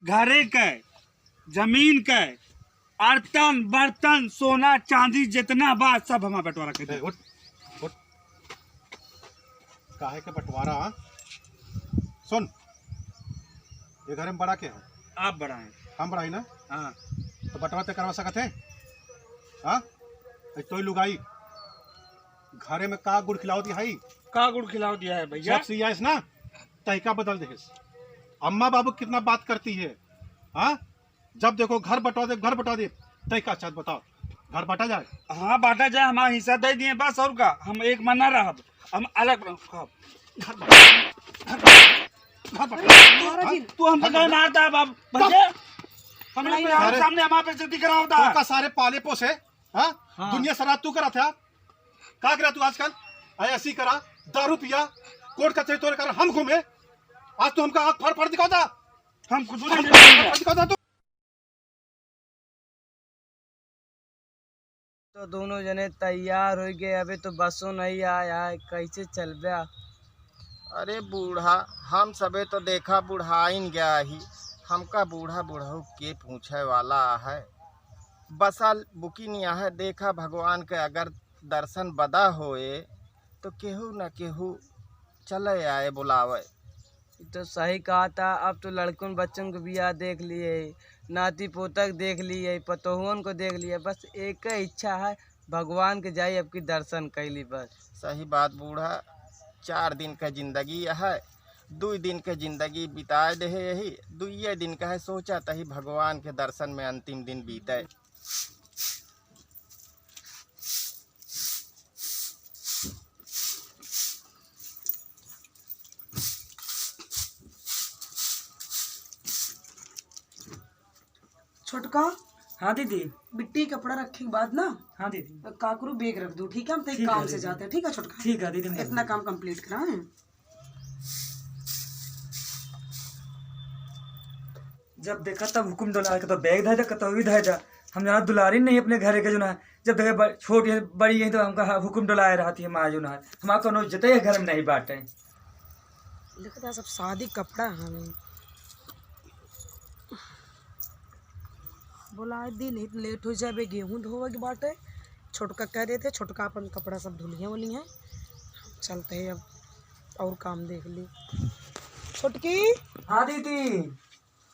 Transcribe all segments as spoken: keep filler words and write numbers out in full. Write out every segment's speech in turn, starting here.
घरे के, जमीन के, अर्तन, बर्तन, सोना, चांदी जितना बा, सब हमार बंटवारा कर दे। ए, उठ, उठ। काहे के बंटवारा, हाँ? सुन, ये घरे में बड़ा के है? आप बड़ा हैं। हम बड़ा ही ना? हाँ। तो बंटवारा ते करवा सकत है? हाँ? ए, तोई लुगाई, घरे में का गुड़ खिलावत है? का गुड़ खिलावत है भैया? जब से आइस ना, तरीका बदल देहिस। अम्मा बाबू कितना बात करती है, हाँ? जब देखो घर बंटवा दे, घर बंटवा दे। तय का चाहत बताओ, घर बांटा जाए? हाँ, बांटा जाए, हमारा हिस्सा दे दिए बस, और का? हम एक में ना रहब, हम अलग रहब। घर बांटा, घर बांटा, घर बांटा। अरे, महाराज जी। हाँ? तू हमको घर कहे बांटा। मारता है बाप, तब बच्चे? हम लोग अरे, सामने हमारे बेइज्जती करावता है। का सारे पाले पोसे, हाँ? हाँ। दुनिया सराब तू करा था, का करा तू आजकल? ऐसी करा, दारू पिया, कोर्ट कचहरी तोरे कर हम घूमे। आज तू हमका आँख फाड़ फाड़ दिखावता। हम कुछ नहीं हम करेंगे। फाड़ फाड़ दिखावता तू। तो दोनों जने तैयार होइ गए, अबे तो बसो नहीं आया है, कैसे चलबे? अरे बूढ़ा, हम सबे तो देखा बुढ़ाइन गया ही, हमका बूढ़ा बुढ़ऊ के पूछे वाला है। बसा बुकिन यहाँ देखा भगवान के अगर दर्शन बदा होए तो केहू न केहू चले आए बुलावे। ई तो सही कहा था, अब तो लड़कन बच्चन के बियाह देख लिए, नाती पोतक देख लिए, पतोहुअन को देख लिए, बस एक ही इच्छा है, भगवान के जाई, अब की दर्शन कैली बस। सही बात बूढ़ा, चार दिन का जिंदगी है, दुई दिन का जिंदगी बिताए देहे यही, दुइये दिन का है, सोचा तही भगवान के दर्शन में अंतिम दिन बीते। छोटका। हाँ दीदी। बिट्टी कपड़ा रखे के बाद ना, हाँ दीदी। काकरू बैग रख दू, ठीक है? हम तो एक ठीक है काम से दीदी। जाते हैं, ठीक है छोटका? ठीक है दीदी, हम इतना काम कंप्लीट करा है। जब देखा तब हुकुम डोलाए, कतौ बैग धइ दा, कतौ ई धइ दा। हम जाना दुलारी नहीं अपने घरे के जो ना, जब देखे ब-, छोट है, बड़ी है तो हमका हुकुम डोलाए रहती है माँ जो ना। हमारा कोनो इज्जत है घर में नहीं बाटे। देखता सब शादी कपड़ा हमें बोलाए दी, नहीं तो लेट हो जाबे, गेहूँ धोवे के बाटे। छोटका कह देते, छोटका अपन कपड़ा सब धुलिया वली है। चलते हैं अब और काम देख ली। छोटकी। हाँ दीदी,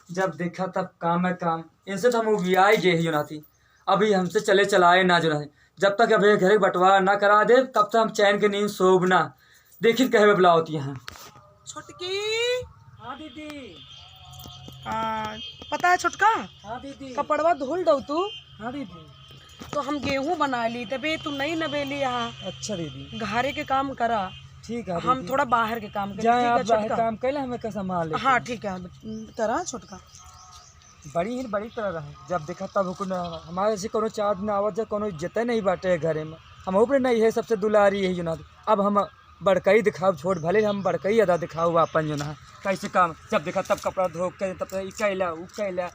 जब देखा तब काम है काम। इनसे तो हम उबियाई गए ही जो नाती, अभी हमसे चले चलाए ना जो नाती। जब तक अभी घर के बंटवारा ना करा दे तब तक हम चैन के नींद सोब ना। देखित कहे बुलावती हैं। छोटकी। हाँ दीदी। आ, पता है छोटका? हाँ दीदी। कपड़वा धुल दऊ तू। हाँ दीदी। तो हम गेहूं बना ली, तबे तू नहीं नबेली यहाँ। अच्छा दीदी। घरे के काम करा। ठीक है हम दीदी। थोड़ा बाहर के काम करी, जाए ठीक आप है बाहर छोटका? काम कैला, हमें का संभाल लेते हाँ हैं। ठीक है, करा छोटका। बड़ी ही बड़ी तरह रहे, जब देखा तब हुकुम न, हमारे से कोनो चार दिन आवत जा, कोनो इज्जत नहीं बाटे घरे में। हम ऊपर नहीं है, सबसे दुलारी यही जो ना। अब हम बड़कई दिखाओ छोट, भले हम बड़कई अदा दिखाओ अपन जो ना। कैसे काम, जब देखा तब कपड़ा धो के, तब ई कैला, ऊ कैला।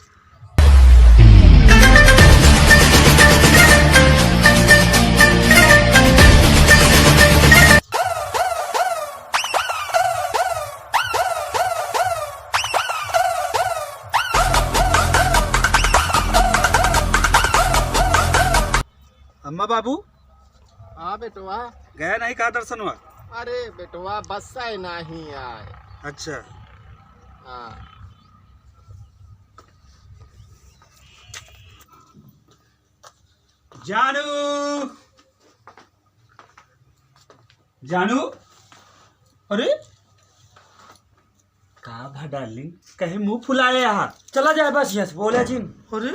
अम्मा बाबू। हाँ बेटवा। गया नहीं का दर्शन हुआ? अरे बेटवा, बस है नहीं आए। अच्छा। हाँ। जानू, जानू, अरे का भा डार्लिंग, कहे मुंह फुलाए यहाँ? चला जाए बस यहाँ से, बोला जिन। अरे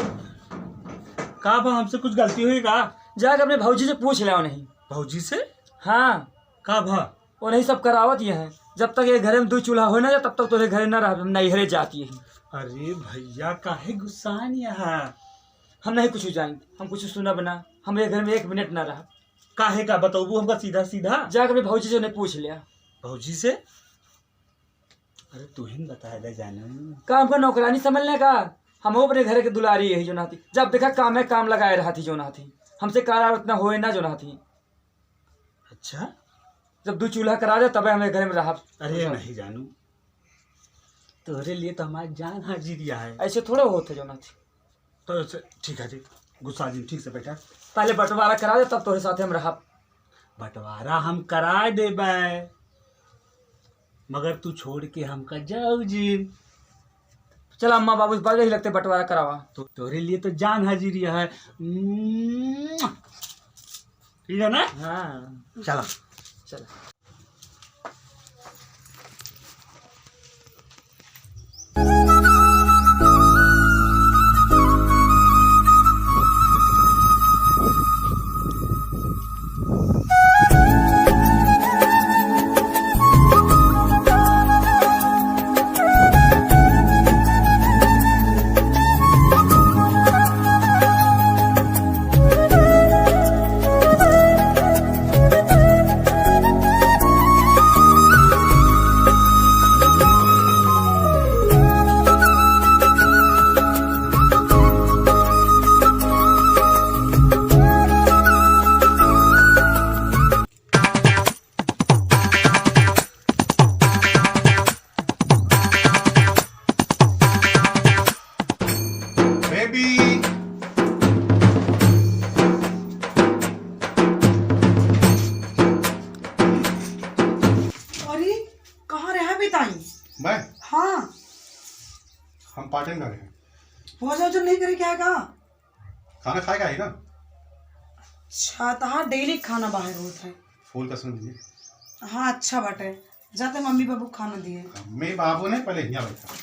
का भा, हमसे कुछ गलती हुई का? जाके अपने भौजी से पूछ ले नहीं। भौजी से? हाँ। का भा? वो नहीं सब करावत ये है, जब तक ये घरे में दो चूल्हा हो ना जा तब तक तोरे घरे ना रह, हम नैहरे जाती है। अरे भैया काहे गुस्सान यहाँ? हम नहीं कुछ जाएंगे, हम कुछ सुनब ना, हम ये घर में एक मिनट ना रह। काहे का बतौबू हमका सीधा सीधा? जाके अपने भौजी से उन्हें पूछ लिया। भौजी से? अरे तू ही न बता दे जानू। का हमका नौकरानी समझ ले का? हम अपने घर के दुलारी यही जो नाती, जब देखा काम है काम लगाए रहती जो नाती, हमसे कार उतना होए ना जो नाती। अच्छा। जब दो चूल्हा करा दे तबे हमें घर में रहब। अरे नहीं जानू, तोहरे लिए तो हमार जान हाजिर है। ऐसे थोड़े होत है जौन। तो से-, ठीक है जी, गुस्सा जी, ठीक से बैठा। पहले बंटवारा करा दे, तब तोहरे साथे हम रहब। बंटवारा हम करा देबे, मगर तू छोड़ के हमका जाऊ जी। चला अम्मा बाबू से बात, यही लगते बंटवारा करावा। तो तोहरे लिए तो जान हाजिर है। ठीक है ना? हाँ। चला। चला। बेबी। अरे, कहाँ रहा बेटाई? मैं? हाँ। हम पाटन गा रहे हैं। भोजन वोजन नहीं करे क्या का? खाना खाए का है ना? अच्छा, तो हाँ, डेली खाना बाहर होत है। फूल कसम दीजिए। हाँ, अच्छा बाटे। जाते मम्मी बाबू खाना दिए। अम्मी बाबू नहीं, पहले हियाँ बैठा।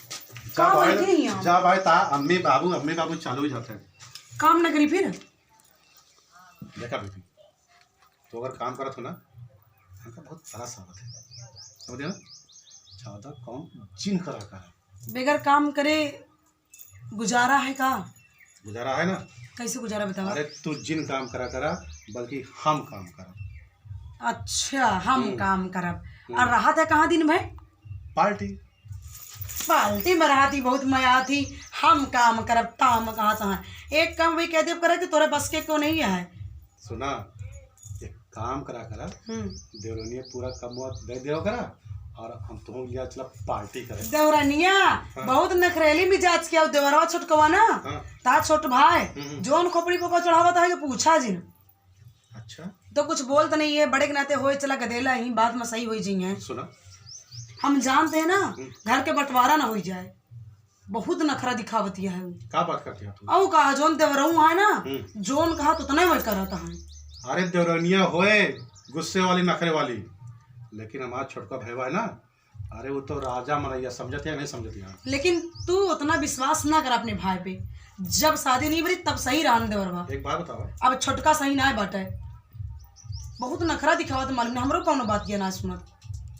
का जा भाई, बैठे हियाँ? जा भाई, ता अम्मी बाबू, अम्मी बाबू चालू हो जाते हैं। काम न करी फिर? देखा बेटी, तो अगर काम करत हो ना, हमका बहुत तरस आवत है, समझे ना? ज्यादा काम जिन करा करा। बगैर काम करे गुजारा है का? गुजारा है ना। कैसे गुजारा बतावा? अरे तू जिन काम करा करा, बल्कि हम काम करब। अच्छा, हम हम्म। काम करब। हम्म। और रहत है कहाँ दिन भर? पार्टी। पार्टी में रहत ही बहुत मजा आत ही। हम काम करब, काम कहाँ से है? एक काम वही कह देब करे कि तोरे बस के क्यों नहीं है। सुना, एक काम करा करा, हम्म। देवरनिया पूरा कमवा दे देव करा और हम तुम लिया चला पार्टी करे। देवरनिया हाँ। बहुत नखरेली मिजाज के, और देवरवा छोटकवा ना, हाँ। ता छोट भाई, हम्म। जोन खोपड़ी पर को चढ़ावा ता है कि पूछा जिन। अच्छा। तो कुछ बोलत नहीं है, बड़े के नाते होए चला गदेला ही, बाद में सही होई जी है। सुना। हम जानते हैं ना, हम्म। घर के बंटवारा ना होई जाए। बहुत नखरा दिखावतिया है उ। का बात करती है तू? अउ का, जोन देवरऊ है ना, हम्म। जोन कहा तो उतना ही वही करत है। अरे देवरनिया होए गुस्से वाली, नखरे वाली, लेकिन हमार छोटका भैया है ना, अरे वो तो राजा मनैया, समझत है नहीं समझत है? लेकिन तू उतना विश्वास ना कर अपने भाई पे। जब शादी नहीं भरी तब सही रहन देवरवा। एक बात बताओ। अब छोटका सही ना बाटे, बहुत नखरा दिखावत मालूम नहीं, हमरो कौनो बात के ना सुनत।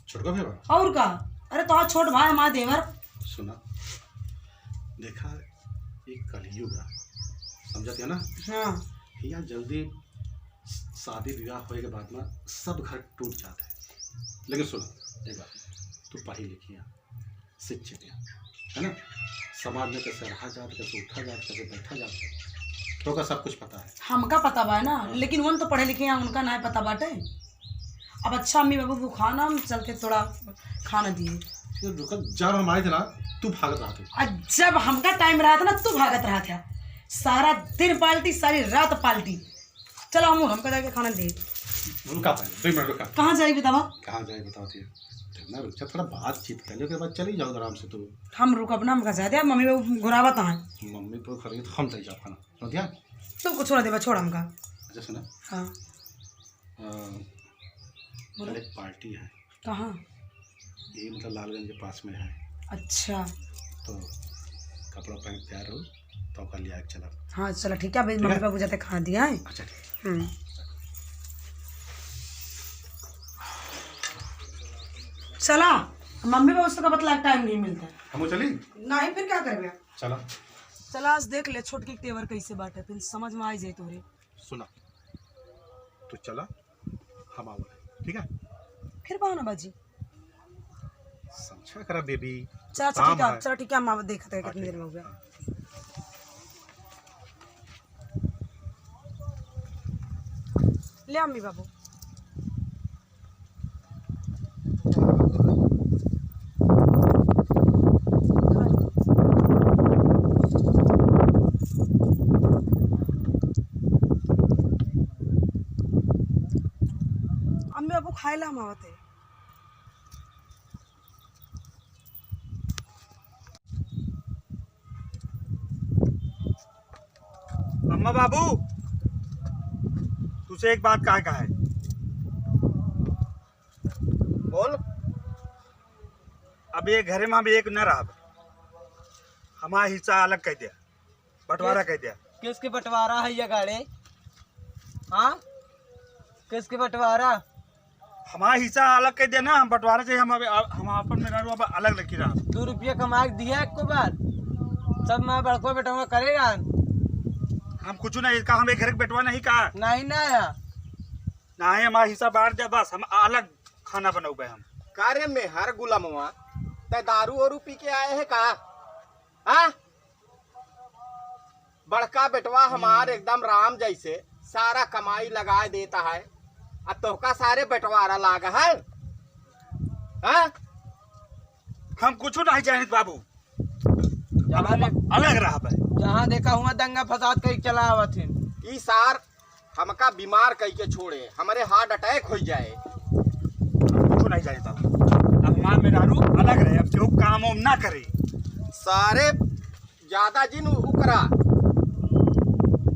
छोटका भैया? और का, अरे तोहार छोट भाई हमार देवर। सुना, देखा, ये कलयुग है, समझत है ना? हाँ। यहाँ जल्दी शादी विवाह होए के बाद में सब घर टूट जात है। लेकिन सुन, एक बात, तू पढ़ी लिखी है, शिक्षित है, है ना? समाज में कैसे रहा जात, कैसे उठा जात, कैसे बैठा जात, तो का सब कुछ पता है। हमका पता बा ना, हाँ। लेकिन उन तो पढ़े लिखे हैं, उनका ना पता बाटे। अब अच्छा अम्मी बाबू भूखा ना, हम चल के थोड़ा खाना दिए। ये रुका, जब हम आए थे ना, तू भागत रहा थे। आ, जब हमका टाइम रहा था ना, तू भागत रहा था। सारा दिन पार्टी, सारी रात पार्टी। चलो हम, हमका जाके खाना दे। रुका पहले, दो मिनट रुका। कहाँ जाई बतावा? कहाँ जाई बताओ थे? ना रुक जा, थोड़ा बातचीत कर ले, ओकरे बाद चली जाओ आराम से तू। हम रुकब ना, हमका जाए दे, मम्मी बाबू घुरावत हैं। मम्मी बाबू खरीद हम तय जाओ खाना, समझ गया? तू कुछ छोड़ देबा, छोड़ हमका। अच्छा सुना। हाँ। अ, बोलो। कल एक पार्टी है। कहाँ? ये मतलब लालगंज के पास में है। अच्छा। तो कपड़ा पहन के तैयार हो, तो ओकर लिया के चला। हाँ, चला, ठीक है, अभी ठीक है? मम्मी बाबू जाते खाना दिया है। अच्छा, ठीक है। हम्म। चला, मम्मी बाबू से का बतला टाइम नहीं मिलता। हम चली? नहीं, फिर क्या करबे? चला। चला, आज देख ले छोटकी के तेवर कैसे बाटे, फिर समझ में आ जाए तोरे। सुना, तू चला, हम आवत है, ठीक है? फिर बहाना बाजी। समझा करा बेबी, चला, अच्छा, काम ठीक है, है। चला, ठीक है, हम आवत, देखते हैं हाँ, कितनी ठीक देर में है। हो गया। हाँ। ले अम्मी बाबू। आइला हम आवत है। अम्मा बाबू, तुझसे एक बात कहा, कहा है। बोल। अब ये घरे में हम एक न रहब, हमारा हिस्सा अलग कर दिया, बंटवारा कर दिया। किसके बंटवारा है ये गाड़े? हाँ, किसके बंटवारा? हमारा हिस्सा अलग कर दिया ना, हम बंटवारा चाहिए, हम अब, हम अपन मेहरारू अब अलग लेके रहा। दो रुपया कमा के दिया एक को बार, सब मैं बड़को बेटवा करे रहन। हम कुछ नहीं कहा, हम एक घर के बेटवा नहीं कहा। नहीं ना आया। नहीं, हमारा हिस्सा बांट दे बस, हम अलग खाना बनौबे हम। का रे मेहर गुलामवा, तै दारू और पी के आए है का? हाँ? बड़का बेटवा हमार एकदम राम जैसे सारा कमाई लगाए देता है, आ तोहका सारे बंटवारा लाग है। हाँ? हम कुछ नहीं जानित बाबू, अब हम अलग रहबे। जहाँ देखा हुआ दंगा फसाद कई चला आवत हैं। ई सार हमका बीमार कई के छोड़े, हमरे heart attack हो जाए। हम कुछ नहीं जानित बाबू, अब हमार मेहरारू अलग रहे, अब केहू काम वाम ना करे। सारे ज्यादा जिन उकरा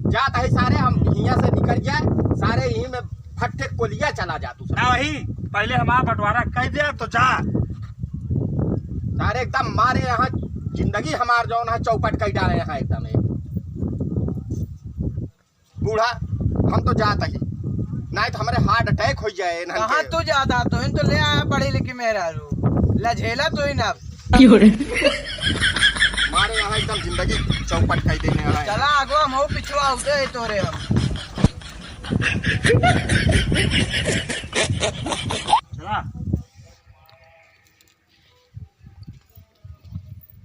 जात है सारे, हम हियां से निकल जाए, सारे यहीं में फट्टे कोलिया चला जा तू सब। ना वही, पहले हमारा बंटवारा कह दे तो जा। सारे एकदम मारे यहाँ जिंदगी हमार जौन है चौपट कर डाले हैं एकदम एक। बूढ़ा, हम तो जात ही, नहीं तो हमरे heart attack हो जाए इन्हन कहाँ के। तू जाता तो इन तो ले आया पढ़ी लिखी मेहरारू, लझेला तो ही ना। क्यों रे? मारे यहाँ एकदम जिंदगी चौपट कर देने वाला है। चला आगो हम हो पिछुआ उठे ही तोरे हम। चला।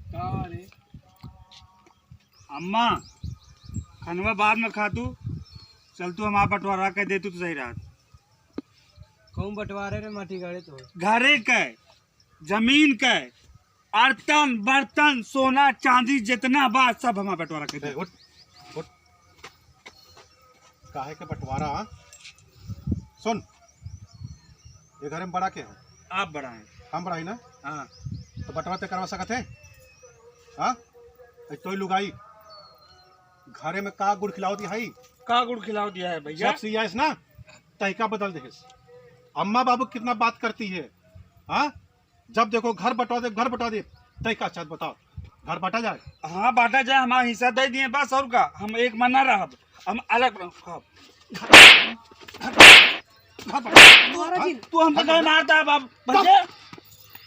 का रे? अम्मा, खनवा बाद में खा तू, चल तू हमारा बंटवारा कर दे तू तो सही रहत। कौन बंटवारे रे माटी गाड़े तो? घरे के, जमीन के, अर्तन, बर्तन, सोना, चांदी जितना बा सब हमारा बंटवारा कर दे। ए, उठ, उठ। काहे के बंटवारा, हाँ? सुन, ये घरे में बड़ा के है? आप बड़ा हैं। हम बड़ा ही ना? हाँ। तो बंटवारा ते करवा सकत है? हाँ? ए, तोई लुगाई, घरे में का गुड़ खिलावत है? का गुड़ खिलावत है भैया? जब से आइस ना, तरीका बदल देहिस। अम्मा बाबू कितना बात करती है, हाँ? जब देखो घर बंटवा दे, घर बंटवा दे, तरीका चाहत बताओ, घर बांटा जाए? हाँ, बांटा जाए, हमारा हिस्सा दे दिए बस, और का? हम एक मना रहब, हम अलग रहब। घर बांटा। महाराज जी। हाँ, तू हमको कहे मारता है बाप, भैया?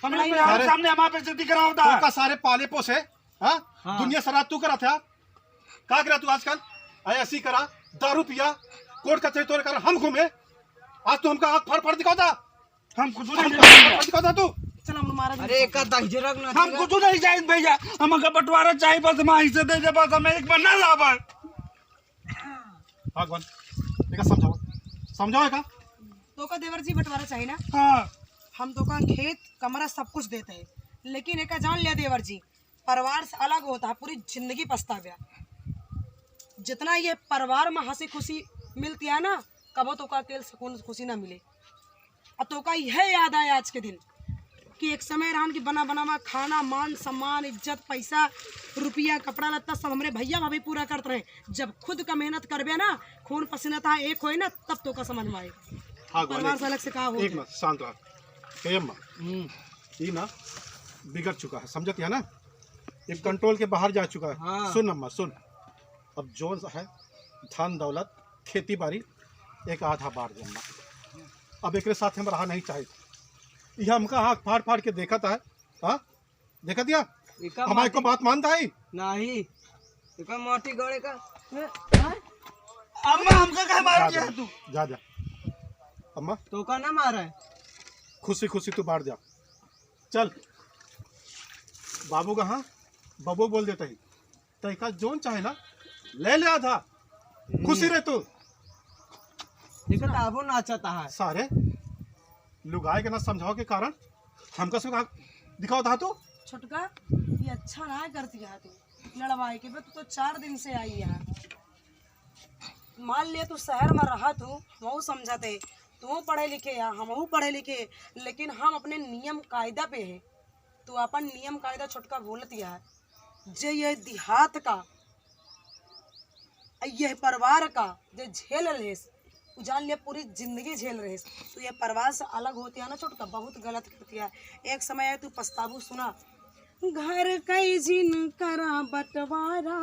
हमरे अरे। सामने हमारे बेइज्जती करावता है। तोका सारे पाले पोसे, हाँ? हाँ। दुनिया सराब तू करा था? का करा तू आजकल? ऐसी करा, दारू पिया, कोर्ट कचहरी तोरे कारण हम घूमे। आज तू हमका आँख फाड़ फाड़ दिखाता। हम कुछ नहीं हम जानित। फाड़ फाड़ दिखाता तू। चल, हम महाराज अरे, एक आध हिजरक ना हम कुछ नहीं जानित भैया, हमका बंटवारा चाहिए बस, हम हिस्से दे दे बस, हमें एक बार ना लावा। भगवान, एका समझाओ, समझाओ एका। तोका देवर जी बंटवारा चाहिए ना? हाँ। हम तोका खेत, कमरा सब कुछ देते हैं, लेकिन एका जान लिया देवर जी, परिवार से अलग होता है, पूरी जिंदगी पछताव्या। जितना ये परिवार में हंसी खुशी मिलती है ना, कबो तोका अकेल सुकून खुशी ना मिले। और तोका यह याद आए आज के दिन कि एक समय रहन कि बना बनावा खाना, मान सम्मान, इज्जत, पैसा, रुपया, कपड़ा लत्ता सब हमरे भैया भाभी पूरा करत रहे। जब खुद का मेहनत करबे ना, खून पसीना था एक होए ना, तब तोका समझ में आए। हाँ, परिवार से अलग से का होत एक है। मिनट, शांत रह। ए अम्मा, हम्म। ई ना बिगड़ चुका है, समझत है ना? ये कंट्रोल के बाहर जा चुका है। हाँ। सुन अम्मा, सुन, अब जौन है धन दौलत, खेती बाड़ी, एक आधा बांट दे अम्मा। अब एकरे साथ हम रहा नहीं चाहित। यह हमका आँख फाड़ फाड़ के देखत है, हाँ? देखत या? एका हमारे को माटी बात मानता है? नहीं। एका माटी गड़े का। अम्मा, हमका काहे मार जा दिया दे, तू? जा, जा। अम्मा। तोका ना मारा है। खुशी खुशी तू बांट जा। चल। बाबू कहाँ? बाबू बोल देता ही। तैका जौन चाहे ना, ले ले आधा। हम्म। खुशी रह तू। देखा तो आबो नाचता है। सारे लुगाई के ना समझाओ के कारण हमका से कहा दिखाओ था तू। छोटका, ये अच्छा ना करती है तू। लड़वाई के बे, तू तो चार दिन से आई है। मान लिया तू शहर में रहत हो, वहू समझत है। तू पढ़े लिखे या, हमहू पढ़े लिखे, लेकिन हम अपने नियम कायदा पे है। तू अपन नियम कायदा छोटका भूलत या है। जे ये देहात का, ये परिवार का जे झेल रहेस, उ जान लिया पूरी जिंदगी झेल रहेस। तू ये परिवार से अलग होतिया ना छोटका, बहुत गलत करतिया। एक समय है तू पछताबू। सुना, घर कई जिन करा बंटवारा,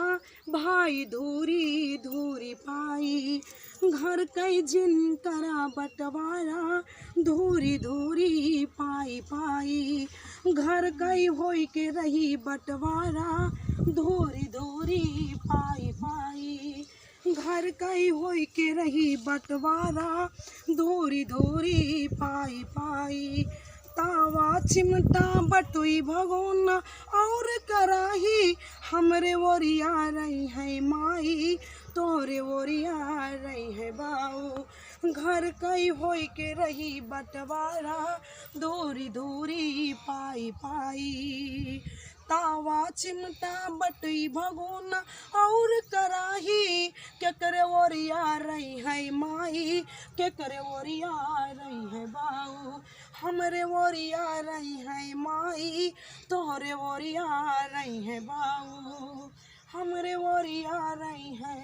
भाई धूरी धूरी पाई। घर कई जिन करा बंटवारा, धूरी धूरी पाई पाई। घर कई होई के रही बंटवारा, धूरी धूरी पाई पाई। घर कई होई के रही बंटवारा, धूरी धूरी पाई पाई। तावा चिमटा बटुई भगोना और कराही, हमरे ओरिया रही है माई, तोरे ओरिया रही है बाऊ। घर कई होई के रही बंटवारा, धूरी धूरी पाई पाई। तावा चिमटा बटुई भगोना और कराही, केकरे ओरिया रही है माई, केकरे ओरिया रही है बाऊ। हमरे ओरिया रही है माई, तोहरे ओरिया रही है बाऊ। हमरे ओरिया रही है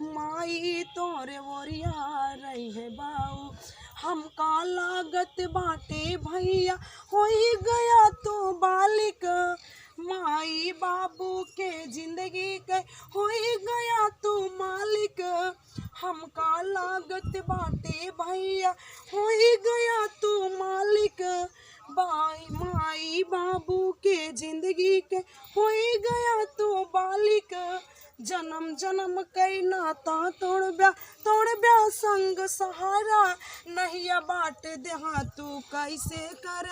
माई, तोहरे ओरिया रही है बाऊ। हमका लागत बाटे भैया, होई गया तू बालिक, माई बाबू के जिंदगी के होई गया तू मालिक। हमका लागत बाटे भैया, होई गया तू मालिक, बाई माई बाबू के जिंदगी के होई गया तू बालिक। जन्म जन्म कई नाता तोड़ब्या, तोड़ब्या संग सहारा। नहिया बाट देहा तू कैसे कर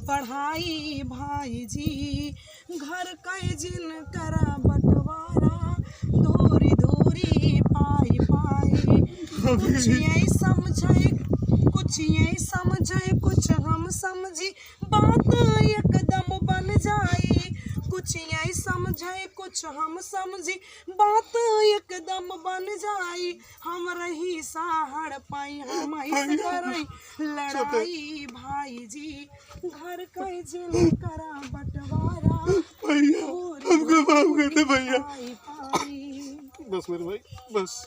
पढ़ाई भाई जी। घर कई जिन करा बंटवारा, धूरी धूरी पाई पाई। कुछ ये समझे, कुछ ये समझे, कुछ हम समझी, बात एकदम बन जाई। कुछ ये समझे, कुछ हम समझी, बात एकदम बन जाई। हम रही साहड़ पाई, हम ही से करई लड़ाई भाई जी। घर कई जिन करा बंटवारा, भैया, पूरी हमको माफ कर दे भैया। पाई पाई। बस मेरे भाई, बस।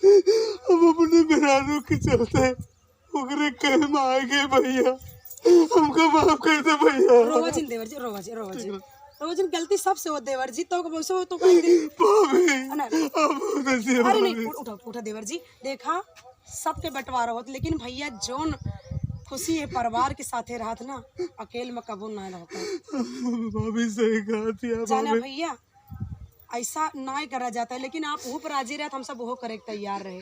हम अपने मेहरारू के चलते ओकरे कहे में आ गए भैया, हमको माफ कर दे भैया। रोवा जिन देवर जी, रोवा जी, रोवा जी। ठीक है। रोवा जिन, गलती सबसे हो देवर जी, तो कब से हो तो कहीं दे। भाभी, अना, आप बहुत अच्छे हैं अरे नहीं, भाभी। उठ-, उठा, उठा देवर जी, देखा सबके बंटवारा होत, लेकिन भैया जौन खुशी है परिवार के साथे रहत ना, अकेल में कबो ना रहता। भाभी सही कहा थी आप, जाना भाभी। भैया, ऐसा ना करा जाता है, लेकिन आप वहू पर राजी रहत, हम सब वहू करे के तैयार रहे।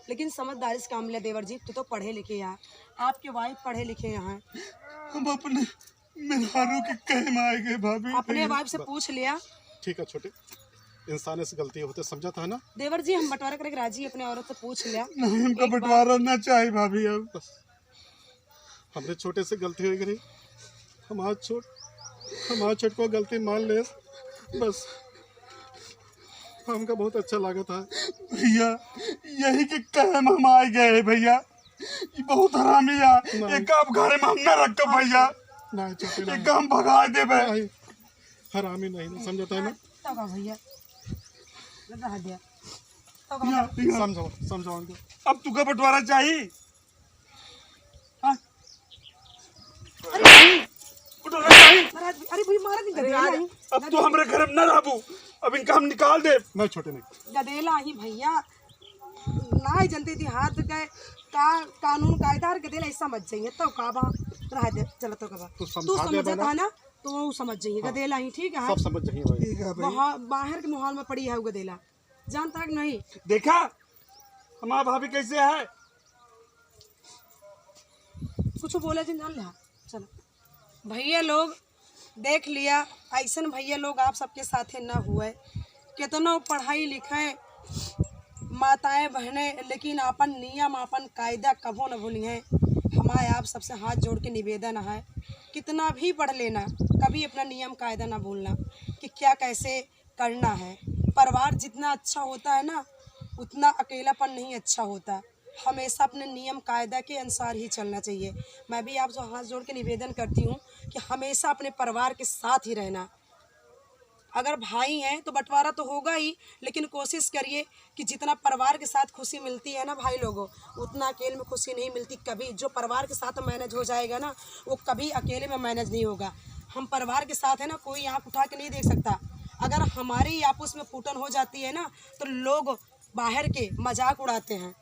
लेकिन समझदारी से काम ले देवर जी, तू तो पढ़े लिखे यार, आपके वाइफ पढ़े लिखे यहाँ। हम अपने मेहरारू के कहे में आ गए भाभी, अपने भैया। वाइफ से पूछ लिया। ठीक है छोटे, इंसान से गलती होते, समझा था ना? देवर जी, हम बंटवारा करे के राजी, अपने औरत से पूछ लिया। नहीं, हमका एक बार बंटवारा ना चाहिए भाभी अब। बस, हमरे छोटे से गलती हो गई रही, हमार छोट, हमार छोटको गलती मान ले, बस हमका बहुत अच्छा लगा था। भैया, यही के कहे में हम आ गए हैं भैया, ये बहुत हरामी है, नहीं। एक अब घर में हम ना रखब भैया, नहीं, छोटे नहीं। एक हम भगा देबे। नहीं, हरामी नहीं, समझता है ना? तो का भैया, रह दिया। तो का भैया, भैया। समझाओ, समझाओ उनको। अब तुका बंटवारा चाहिए? हाँ? अरे भाई। बंटवारा चाहिए? महाराज, अरे भाई, मारा नहीं, अरे गदेला आज ही। अब तू हमरे घर में ना रहबू, अब इनका हम निकाल दे। नहीं, छोटे नहीं। गदेला ही भैया, ना ही जनते थी हाथ गए का कानून कायदा और गदेला ऐसा मत जाइए, तो का बा, रह दे, चलो तो का बा। तू तू समझा दे समझता बना। है ना, तो वो समझ जाइए, हाँ। गदेला ही, ठीक है? सब समझ जाइए भाई। ठीक है भाई। बाहर, बाहर के माहौल में पड़ी है वो गदेला, जानता है कि नहीं? देखा हमारा भाभी कैसे है। कुछ बोला जी, जान लिया। चलो भैया लोग, देख लिया, ऐसन भैया लोग आप सबके साथे न हुए। कितनो पढ़ाई लिखे माताएं बहनें, लेकिन आपन नियम, आपन कायदा कभो न भूलिहें। हमारे आप सबसे हाथ जोड़ के निवेदन है, कितना भी पढ़ लेना, कभी अपना नियम कायदा ना भूलना कि क्या कैसे करना है। परिवार जितना अच्छा होता है ना, उतना अकेलापन नहीं अच्छा होता। हमेशा अपने नियम कायदा के अनुसार ही चलना चाहिए। मैं भी आपसे हाथ जोड़ के निवेदन करती हूँ कि हमेशा अपने परिवार के साथ ही रहना। अगर भाई हैं तो बंटवारा तो होगा ही, लेकिन कोशिश करिए कि जितना परिवार के साथ खुशी मिलती है ना भाई लोगों, उतना अकेले में खुशी नहीं मिलती कभी। जो परिवार के साथ मैनेज हो जाएगा ना, वो कभी अकेले में मैनेज नहीं होगा। हम परिवार के साथ है ना, कोई आँख उठा के नहीं देख सकता। अगर हमारी आपस में फूटन हो जाती है ना, तो लोग बाहर के मजाक उड़ाते हैं,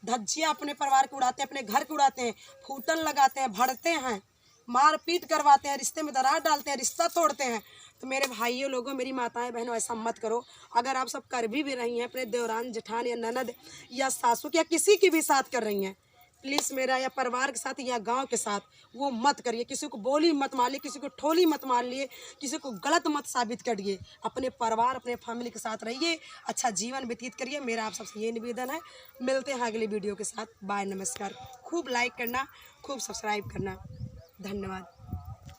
धज्जियाँ अपने परिवार के उड़ाते हैं, अपने घर के उड़ाते हैं, फूटन लगाते हैं, भड़ते हैं, मारपीट करवाते हैं, रिश्ते में दरार डालते हैं, रिश्ता तोड़ते हैं। तो मेरे भाइयों लोगों, मेरी माताएं बहनों, ऐसा मत करो। अगर आप सब कर भी, भी रही हैं, अपने देवरान जेठान या ननद या सासू के या किसी की भी साथ कर रही हैं, प्लीज मेरा या परिवार के साथ या गांव के साथ वो मत करिए। किसी को बोली मत मारिए, किसी को ठोली मत मारिए, किसी को गलत मत साबित करिए। अपने परिवार, अपने फैमिली के साथ रहिए, अच्छा जीवन व्यतीत करिए। मेरा आप सबसे ये निवेदन है। मिलते हैं अगली वीडियो के साथ। बाय, नमस्कार। खूब लाइक करना, खूब सब्सक्राइब करना। धन्यवाद।